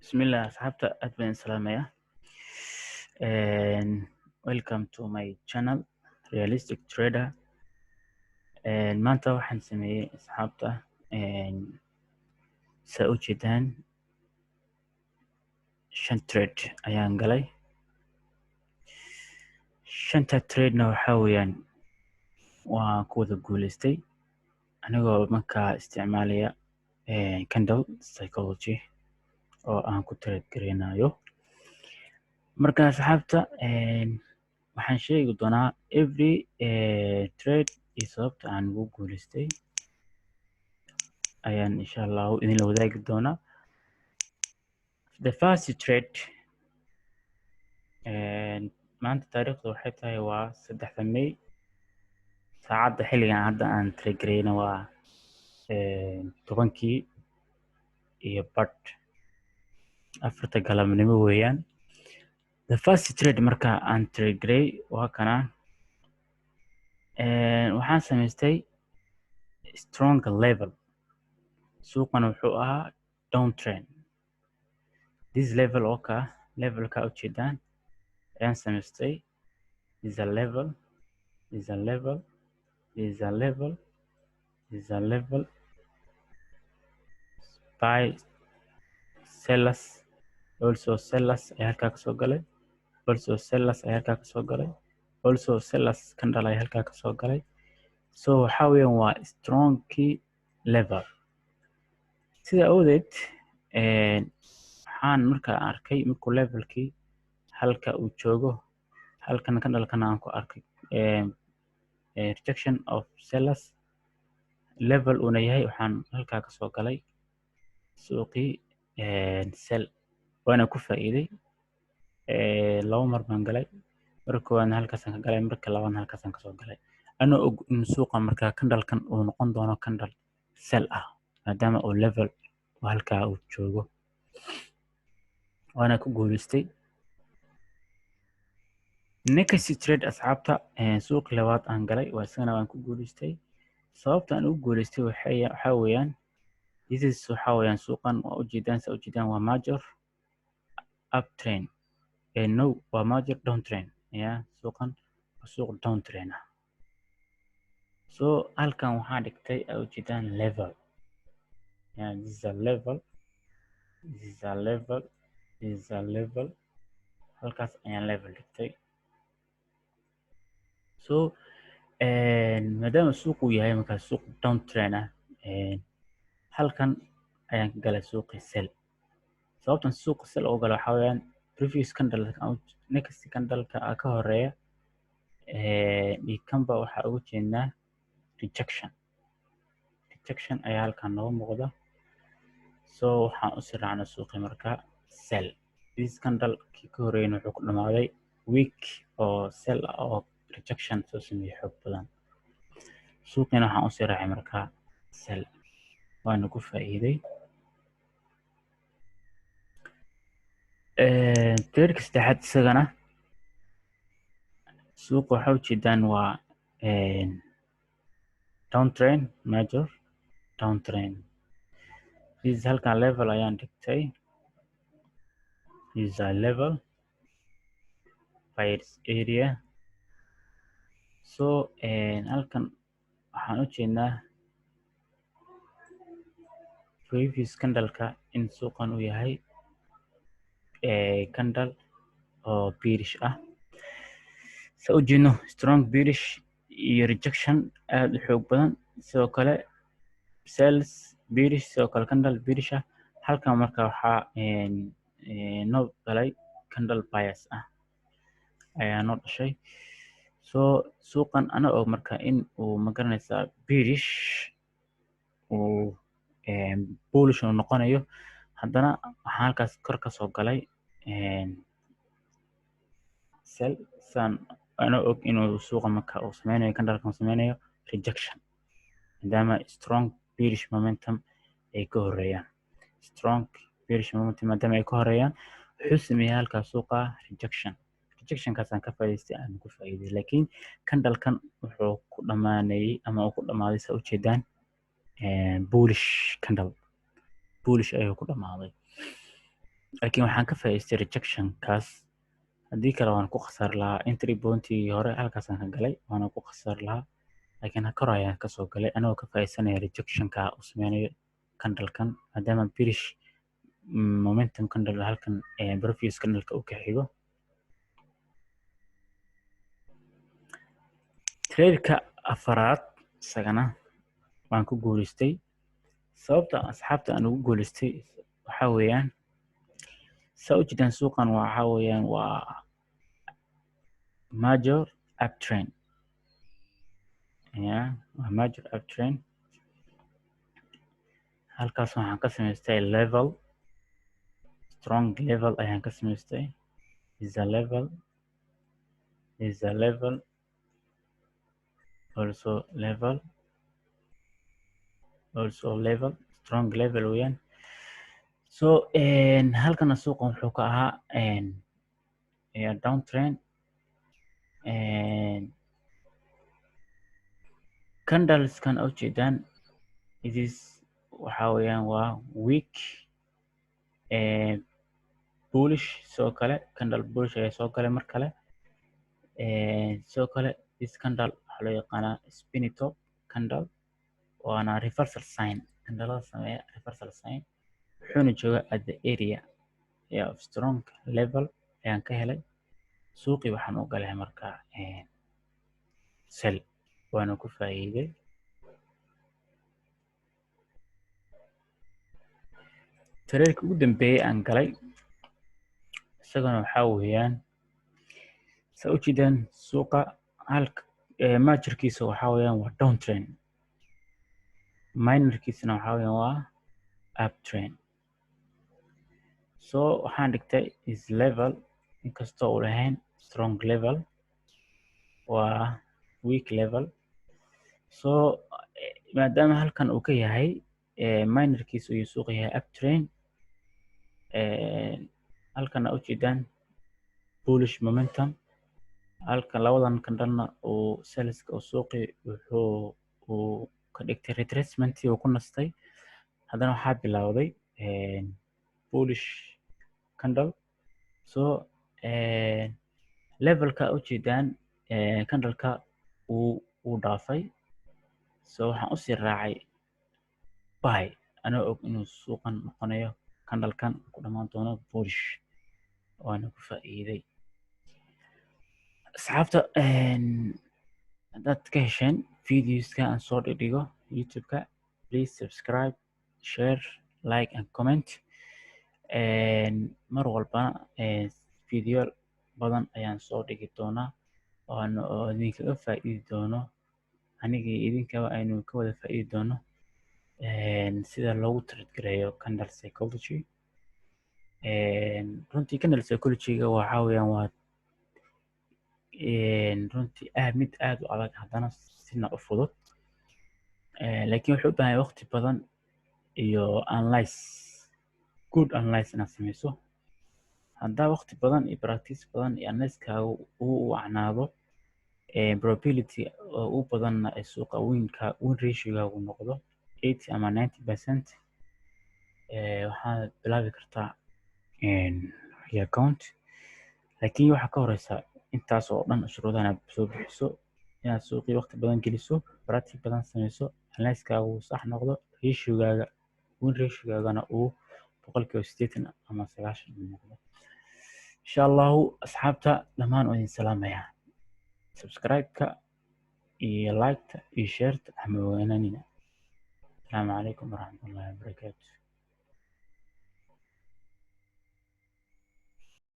Bismillah, asxaabta aad baan salaamaya. Welcome to my channel, Realistic Trader. Maanta waxaan sameeyey, asxaabta, saa u jeedaan, shan trade ayaan galay. Shanta trade-na waxaa weeyaan waan ku wada guuleystay, anigoo markaa isticmaalaya candle psychology oo aan ku trade gareynayo. Marka asxaabta, waxaan sheegi doonaa every trade iyo sababta aan ugu guuleystay ayaan insha Allahu idinla wadaagi doonaa. The first trade, maanta taariikhdu waxay tahay waa 3-da May. Saacadda xilligan hadda aan trade gareyna waa 10-kii iyo badh, 4-ta galabnimo weeyaan. The first trade marka aan trade garey waa kana. Waxaan samaystay strong level. Suuqana wuxuu ahaa down trend. This level oo ka levelka ujeedaan ayaan samaystay. This is a level, this is a level, this is a level, this is a level. Buy, sellers, also sellers ayaa halkaa kasoo galay, also sellers ayaa halkaa kasoo galay, also sellers candle ayaa halkaa kasoo galay. So waxaa weeyaan waa strong key level. Sida awdeed waxaan markaa arkay markuu levelkii halka uu joogo, halkan candlekana aan ku arkay rejection of sellers level uuna yahay, waxaan halkaa kasoo galay suuqii sell, waana ku faa'iiday. Laba mar baan galay. Marka koowaadna halkaasaan ka galay, marka labaadna halkaasaan kasoo galay, anoo og in suuqa markaa candlekan uu noqon doono candle sell ah, maadaama uu level uu halkaa uu joogo, waana ku guuleystay. Next trade, asxaabta, suuqii labaad aan galay waa isagana waan ku guuleystay. Sababta aan ugu guuleystay waxaa weeyaan this is waxaa weeyaan suuqan waa ujeedaan, saa ujeedaan, waa major uptrend, no, waa major downtrend. Ya, suuqan waa suuq downtrend ah. So halkan waxaan dhigtay, aa ujeedaan, level. Yeah, this is a level, this is a level, this is a level. Halkaas ayaan level dhigtay. So maadaama suuqu yahay markaas suuq downtrend ah, halkan ayaan ka galay suuqii sell. Sababtan suuqa sell uga galay waxaa weeyaan previous candle, next candle-ka ka horeeya iyo kanba waxaa uga jeednaa rejection. Rejection ayaa halkan nooga muuqda. So waxaan usii raacnay suuqii marka sell. This candle kii ka horeeyana wuxuu ku dhamaaday wick oo sell ah oo rejection soo sameeyey xoog badan. Suuqiina waxaan usii raacay marka sell, waana ku faa'iiday. Trade-ka saddexaad isagana suuqa waxaa ujeedaan waa downtrend, major downtrend. This halkan level ayaan dhigtay. This is a level, buyers area. So halkan waxaan ujeednaa previous candle-ka in suuqan uu yahay candle oo bearish ah. Sa u jeedno, strong bearish iyo rejection aad u xoog badan, sidoo kale sales bearish, sidoo kale candle bearish ah. Halkan marka waxaa noo galay candle buyers ah ayaa noo dhashay. So suuqan ana og marka in uu, magaranaysaa, bearish uu bullish uu noqonayo, haddana waxaan halkaas kor ka soo galay sell, saan ana og inuu suuqa marka uu sameynayo candlekan sameynayo rejection, maadaama strong bearish momentum ay ka horeeyaan. Strong bearish momentum maadaama ay ka horeeyaan, wuxuu sameeyey halkaas suuqa rejection. Rejectionkaasaan ka faa'iidaystay, aan ku faa'iiday, laakiin candlekan wuxuu ku dhamaanayay ama uu ku dhamaaday, saa ujeedaan, bullish candle, bullish ayuu ku dhamaaday. Laakiin waxaan ka faa'iidaystay rejection-kaas. Haddii kale waan ku khasaari lahaa. Entry point-igii hore halkaasaan ka galay, waana ku khasaari lahaa. Laakiin kor ayaan kasoo galay anigoo ka faa'iidaysanaya rejection-ka uu sameynayo candle-kan, maadaama bearish momentum candle halkan previous candle-ka uu ka xigo. Trade-ka afaraad isagana waan ku guuleystay. Sababta asxaabta aan ugu guuleystay waxaa weeyaan, saa u jeedaan, suuqan waxaa weeyaan waa major uptrend. Yeah, waa major uptrend. Halkaas waxaan ka samaystay level, strong level ayaan ka samaystay. Is a level, is a level, also level, also level, strong level weeyaan. So halkana suuqan wuxuu ka ahaa downtrend. Candleskan ujeedaan, it is waxaa weeyaan waa weak bullish. Sidoo kale candle bullish ayaa soo galay mar kale. Sidoo kale this candle waxaa loo yaqaanaa spinny top candle, waana reversal sign, candlada sameeya reversal sign. Wuxuuna joogaa at the area of strong level ayaan ka helay. Suuqii waxaan u galay marka sell, waana ku faa'iiday. Trade-ka ugu dambeeyay aan galay isagana waxaa weeyaan, saa u jeedaan, suuqa halka majorkiisa waxaa weeyaan waa downtrend, minorkiisana waxaa weeyaan waa uptrend. So waxaan dhigtay is level, inkastoo uu lahayn strong level, waa weak level. So maadaama halkan uu ka yahay minorkiisa uu suuqa yahay uptrend, halkan aa ujeedaan bullish momentum, halkan labadan candlena uu sellska uu suuqii wuxuu uu ka dhigtay retracement uu ku nastay. Haddana waxaa bilowday bullish candle. So levelka ujeedaan candleka uu dhaafay. So waxaan usii raacay buy, anoo og inuu suuqan noqonayo candlekan ku dhamaan doono bullish, waana ku faa'iiday. Asxaabta, haddaad ka hesheen videoska aan soo dhigdhigo YouTube-ka, please subscribe, share, like and comment. Mar walbana video badan ayaan soo dhigi doonaa oo idinkaga faa'iidi doono, aniga iyo idinkaba aynu ka wada faa'iidi doono sida loogu trade gareeyo candle psychology. Runtii candle psychology-ga waxaa weeyaan waa runtii aad mid aad u adag, haddana sina u fudud, laakiin wuxuu u baahan yahay waqti badan iyo analyze, good analyze inaad sameyso. Haddaa waqti badan iyo practice badan iyo analyze-kaaga uu wacnaado, probability oo u badanna ay suuqa winka win ratio-gaagu noqdo 80 ama 90%, waxaad bilaabi kartaa account. Laakiin waxaa ka horeysa intaas oo dhan shuruudahan aad soo bixiso, inaad suuqii waqti badan geliso, practice badan sameyso, analyze-kaagu uu sax noqdo, ratio-gaaga win ratio-gaagana uu 80% ama 90% uu noqdo, insha Allahu. Asxaabta dhammaan waan idin salaamayaa. Subscribe-ka iyo like-ta iyo share-ta hama weynaanina. Asalaamu calaykum waraxmatullaahi wabarakaatu.